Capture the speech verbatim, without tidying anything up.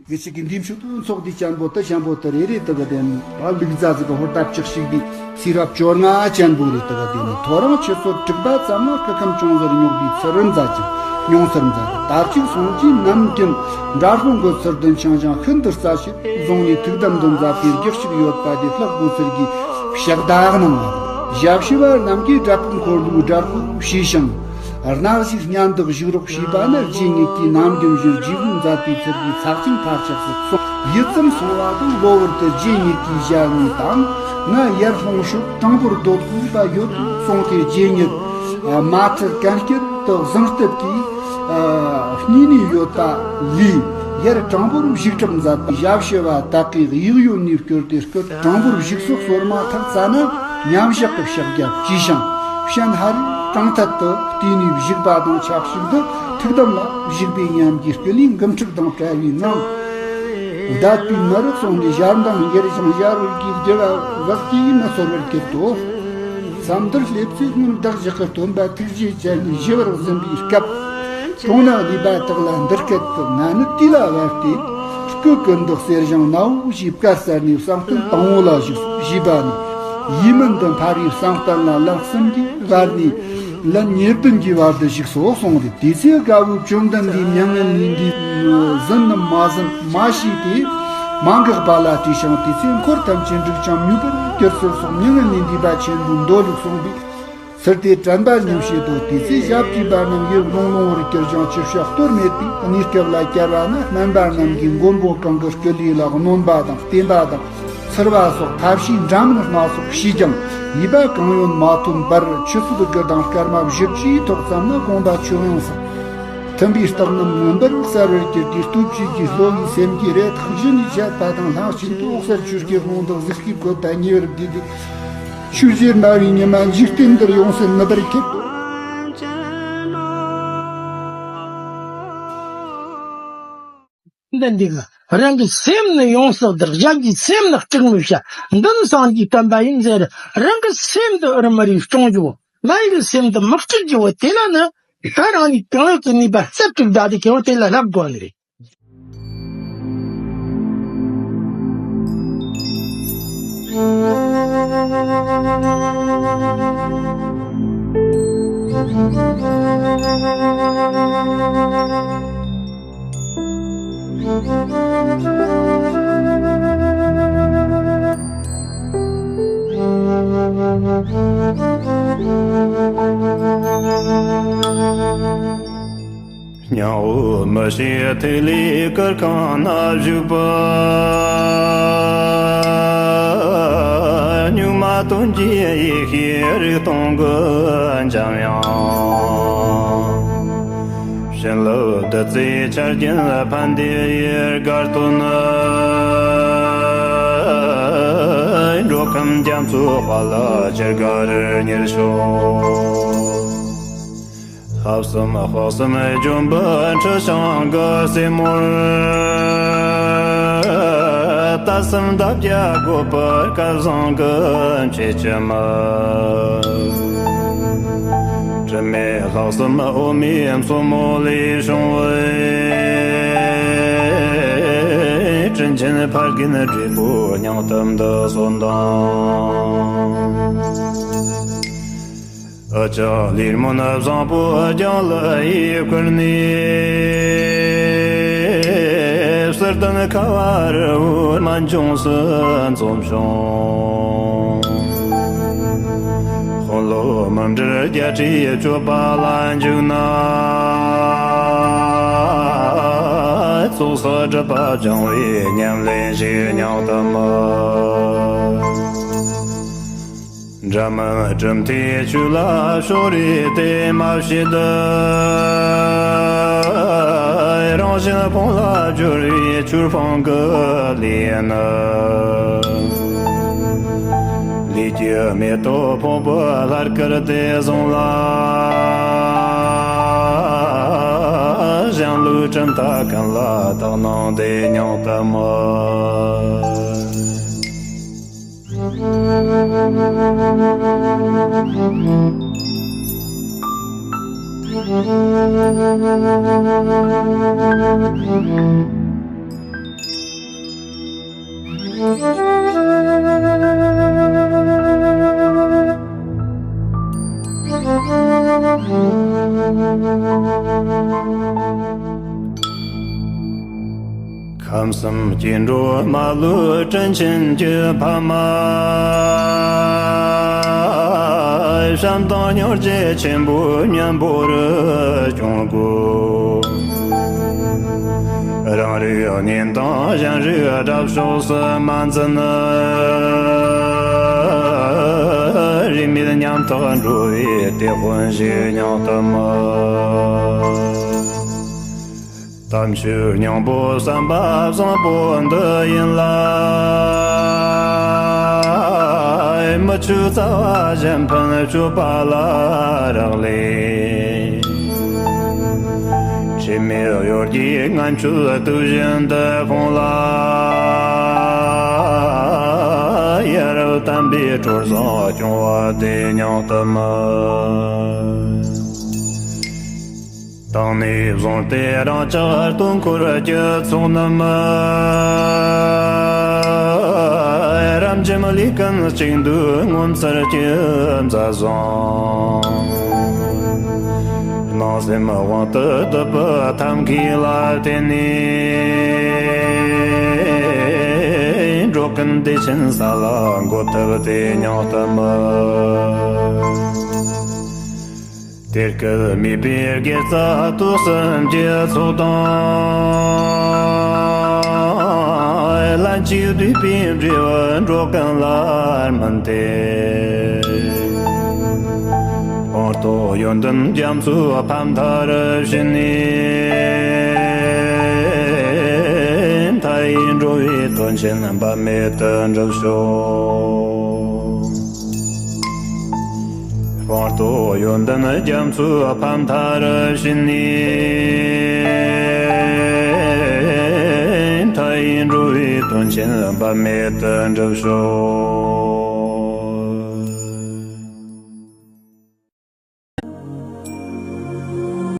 གི་ཆི་གི་འདིའི་ཕྱོགས་སུ་ཚོགས་དེ་ཅན་པོ་དེ་ཅན་པོ་དེ་རེ་རེ་དེ་ག་དེ་ནི་ད་ལུག་རྫ་ཟིག་གི་ཧོར་ལྟ་ལྕགས་ཤིག་དེ་ཚེ་རབས་བཅོ་ལྔ་ཅན་པོ་རེ་དེ་ག་དེ་ནི་ཐོ་རངས་ཆུ་ཚོད་དྲུག་པ་ཙམ་ལ་སྐུ་ཁམས་ཅུང་ཟད་རྙོག་པའི་ཚུལ་རིམ་མཛད་ཅིང་མྱོང་ཚུལ་མཛད་དེ། དར་ཅིག་སོང་ཅིག་ནམ་རྒྱུན་འདྲ་དཔུང་གི་ཚུལ་དུ་འཆང་ཞིང་ཤིན་ཏུ་རྩ་ཆེ་བཟུང་ནས་ཐུགས་དམ་དུ་མཛད་པའི་རྒྱུག་ཞིག་ཡོད་པ་དེ་ལྷག་དགོས་ཚུལ་གྱི་ཕྱག་བརྡ་གནང་བ། ཞབས་ཕྱི་བ་རྣམས་ཀྱིས་བྲག་ཕུག་འཁོར་ལོའི་བྲག་ཕུག་ཞུས་ཤིང་། སྣང་ཞིག་སྙན་དུ་བཞུགས་རོགས་ཞུས་པ་ནི་རྗེ་ཉིད་ཀྱིས་ནམ་རྒྱུན་བཞིན་རྗེ་བོའི་མཛད་པའི་ཚུལ་གྱི་ཚགས་ཆེན་མཐའ་ཆགས་སུ་སོང་། ཡིད་ཙམ་སོང་བ་དང་གློ་བུར་དུ་རྗེ་ཉིད་ཀྱིས་ཞལ་ནས་དང་ང་ཡར་ལྷུང་ཤོག་གྲངས་འབོར་སྡོད་དགོས་པ་ཡོད་གསུངས་ཏེ། རྗེ་ཉིད་མ་ཁྲིད་གན་རྐྱལ་དུ་བཟང་སྟབས་ཀྱིས་གཉིས་ནས་ཡོད་པ་ལས་ཡར་གྲངས་འབོར་བཞུགས་གྲབས་མཛད་པའི་ཞབས་ཕྱི་བ་དག་གིས་གཡས་གཡོན་ནས་བསྐྱོར་ཏེ། སྐུ་གྲངས་འབོར་བཞུགས་སོགས་གསོལ་མ་ཐག་ཙ་ན་མཉམ་བཞག་གི་ཕྱག་རྒྱ་བཅས་ཤིང་། སྤྱན་ཧ་རིའི་གྲངས་ཐད་དུ་བལྟས་ནས་བཞུགས་པ་དང་ཆབས་ཅིག་ཏུ་ཐུགས་དམ་ལ་བཞུགས་པའི་ཉམས་ཀྱིས་སྐུ་ལུས་འགུམ་འཁྲུགས་དང་བྲལ་བའི་ངང་། འདས་པའི་མི་རབས་སོང་ནས་ཞལ་མདངས་འགྱུར་ཞིང་ཞལ་རོལ་གྱི་རྒྱུ་བ་བག་གིས་མི་ཚོར་བར་གྱུར་ཏོ། མཚམས་འདིར་སླེབས་ཚེ་སྔོན་བདག་ཅག་གི་སྟོན་པ་ཐུགས་རྗེ་ཅན་ནས་ཞི་བར་གསན་པའི་སྐབས། གྲོང་ན་ལུས་པ་དག་ལ་འདི་སྐད་དུ། ང་ནི་དུས་ལ་བབ་སྟེ་སྐུ་ཀུན་ཏུ་གསལ་ཞིང་ནའོ་ཞེས་བཀའ་སྩལ་ནས་གསང་སྟོན་དང་པོ་ལ་བཞུགས་སོ་ཞེས་པ་ནི། ཡིད་སྨོན་དུ་འཕར་བའི་གསང་རྟེན་ལ་ལན་གསུམ་གྱི་བར་ནས་ལན་ཉེར་བདུན་གྱི་བར་དུ་བཞུགས་སོ་གསུངས་ཏེ། དེ་ཚེ་དགའ་བོའི་བཅོམ་ལྡན་འདས་མྱ་ངན་ལས་འདས་ཟིན་ནམ་མ་ཟིན་མ་ཤེས་ཏེ་མ་འགགས་པ་ལ་བལྟས་ཤིང་། དེ་ཚེ་འཁོར་ཐམས་ཅད་འགྲིག་ཅིང་མྱུར་བར་གྱུར་ཚུལ་སོགས་མྱ་ངན་ལས་འདས་པ་ཆེན་པོའི་མདོ་ལུགས་གསུངས་པའི་ཚུལ་དེ་དྲན་པ་ཉམས་བྱེད་དོ། དེ་ཚེ་ཞབས་ཀྱི་བར་རྣམས་ཡིད་ཀློང་ཀློང་བར་གྱུར་ཞིང་། ཆུ་བྱ་གཏོར་མེད་པའི་གནས་སྐབས་ལ་བཅར་བ་ན། སྨན་པ་རྣམས་ཀྱིས་མགོན་པོ་གང་གི་སྐུ་ལུས་ལ་གནོན་པ་དང་བརྟེན་པ་དང་ཚུར་བ་སོགས་ཐབས་ཤེས་འདྲ་མིན་སྣ་ཚོགས་བྱས་ཀྱང་ཡིད་པ་གང་ཡོད་མ་ཐོབ་པར། ཆུ་ཚོད་དགུ་དང་སྐར་མ་བཞི་བཅུའི་ཐོག་ཙམ་ན་དགོངས་པ་ཆོས་དབྱིངས་སུ་ཐིམ་པའི་རྟགས་རྣམས་མངོན་པར་གསལ་བར་གྱུར་ཏེ། ལྟོས་བཅས་ཀྱི་ལྷོ་ཡི་སེམས་ཀྱི་རེ་ཐག་གཞི་ནས་ཆད་པ་དང་། ལྷག་ཅིང་དུ་འོད་གསལ་ཆོས་ཀྱི་དབང་དུ་གཟིགས་པའི་གོ་ད་ཉེ་བར་བསྡུས་ཏེ། ཆོས་རྗེ་སྨྲ་བའི་ཉི་མ་འཇིག་རྟེན་འདིར་ཡོངས་སུ་ནུབ་པར་གྱུར་ཏོ། འདི་འདི་གི་རང་གི་སེམས་ནི་ཡོངས་སུ་བདག་གཞན་གྱི་སེམས་ནི་སྐྲག་མི་བྱ། འདི་ནི་སངས་རྒྱས་བསྟན་པ་ཡིན་ཟེར། རང་གི་སེམས་འདི་ཨུར་མི་རིགས་སྐྱོང་རྒྱུ། མ་ཡིན་གྱི་སེམས་འདི་མི་སྐྲག་རྒྱུ་བོ་དེ་ལ་ནི་ད་རང་ཉིད་གང་ཡོད་ཀྱི་ནུས་པ་རྩལ་སྤྲུགས་བསྡད་དེ་གང་དེ་ལ་བསླབ་དགོས་ནི་རེད། སྙིང་པོ་མི་ཤེས་ཐིག་ལེ་གུར་ཁང་ན་བཞུགས་པ། སྨྱུག་མ་སྟོན་གྱི་ཡེ་ཤེས་རིག་སྟོང་གི་འཇམ་དབྱངས། བྱིན་རླབས་བདུད་རྩིའི་ཆར་རྒྱུན་ཕན་བདེ་ཡི་དགའ་སྟོན། འགྲོ་ཁམས་རྒྱ་མཚོའི་དཔལ་ལ་ཇི་དགར་ཉེར་ཤོག། ལྷག་བསམ་དཔག་བསམ་ལྗོན་པ་འཁྲི་ཤིང་གི་རྩེ་མོར། དད་སེམས་འདབ་བརྒྱ་དགོད་པའི་སྐལ་བཟང་གི་མཆེད་ལྕམ། དྲི་མེད་ལྷག་བསམ་འོ་མའི་མཚོ་མོ་ལས་བྱུང་བའི། དྲིན་ཆེན་ཕ་རྒན་བགྲེས་པོའི་སྙིང་གཏམ་འདི་གསོན་དང་། འུ་ཅག་ལས་སྨོན་བཟང་པོ་རྒྱང་ལ་ཡིད་བསྐུལ་ནས། གསེར་ལྡན་ཁ་བ་རི་བོའི་སྨན་ལྗོངས་སུ་འཛོམས་ཤིང་། དཔོན་སློབ་མི་འབྲལ་རྒྱལ་སྲས་སྤྱོད་པ་ལ་འཇུག་ན། ཚོགས་བསགས་སྒྲིབ་པ་སྦྱང་བའི་ཉམས་ལེན་ཞིག་སྙིང་གཏམ། འདྲ་མིན་གྲུབ་མཐའི་ཆོས་ལ་ཕྱོགས་རིས་དེ་མ་བྱེད་དུ། རང་བཞིན་སྤོང་ལ་སྦྱོར་བའི་ཆོས་སྤང་གི་ལས་ནི། ལས་ཀྱི་མེ་ཏོག་ཕུང་པོའི་ལྷར་བཀུར་ཏེ་བཟུང་ལ། གཞན་ལུགས་གྲུབ་མཐའ་ཀུན་ལ་དག་སྣང་དེ་སྙིང་གཏམ། ཁམས་གསུམ་སྐྱེ་འགྲོ་མ་ལུས་དྲིན་ཆེན་གྱི་ཕ་མ། བྱམས་དང་སྙིང་རྗེ་ཆེན་པོའི་གཉེན་པོ་རུ་སྐྱོང་དགོས། རང་རིགས་གཉེན་དང་གཞན་རིགས་དགྲ་ཕྱོགས་སུ་མ་འཛིན། རིས་མེད་ཉམ་ཐག་འགྲོ་བའི་དེད་དཔོན་ཞིག་སྙིང་དུ་སྨོན། དམ་ཆོས་སྙིང་པོ་བསམ་པ་བཟང་པོ་འདི་ཡིན་ལ། མི་ཆོས་རྩ་བ་གཞན་ཕན་སྤྱོད་པ་ལ་རག་ལས། འཆི་མེད་གཡོ་སྒྱུའི་ངན་སྤྱོད་དུག་བཞིན་དུ་སྤོངས་ལ། ཡ་རབས་དམ་པའི་གྲོགས་བཟང་སྐྱོང་བ་དེ་སྙིང་དུ་སྨོན། དེང་ནས་བཟུང་སྟེ་རང་ཅག་སྟོང་འཁོར་གྱི་ཚོགས་རྣམས། རབ་འབྱམས་ལས་ཀུན་གཅིག་འདུས་ངོ་མཚར་གྱི་མཛའ་བཟང་། སྣང་སེམས་དབང་དུ་བསྡུ་བའི་ཐབས་མཁས་ལ་བརྟེན་ནས། འགྲོ་ཀུན་བདེ་ཆེན་ས་ལ་འགོད་ཐུབ་དེ་སྙིང་དུ་སྨོན། དེར་སྐུལ་མེད་པའི་དགེ་རྩ་དུག་གསུམ་གྱི་ཚོགས་དང་། ལན་གཅིག་བསྡུས་པའི་འབྲས་བུ་འགྲོ་ཀུན་ལ་སྨིན་ཏེ། སྤངས་རྟོགས་ཡོན་ཏན་རྒྱ་མཚོའི་ཕ་མཐར་ཕྱིན་ནས། མཐའ་ཡས་འགྲོ་བའི་དོན་ཆེན་འབད་མེད་དུ་འགྲུབ་ཤོག། སྤངས་རྟོགས་ཡོན་ཏན་རྒྱ་མཚོའི་ཕ་མཐར་ཕྱིན་ནས། མཐའ་ཡས་འགྲོ་བའི་དོན་ཆེན་འབད་མེད་དུ་འགྲུབ་ཤོག།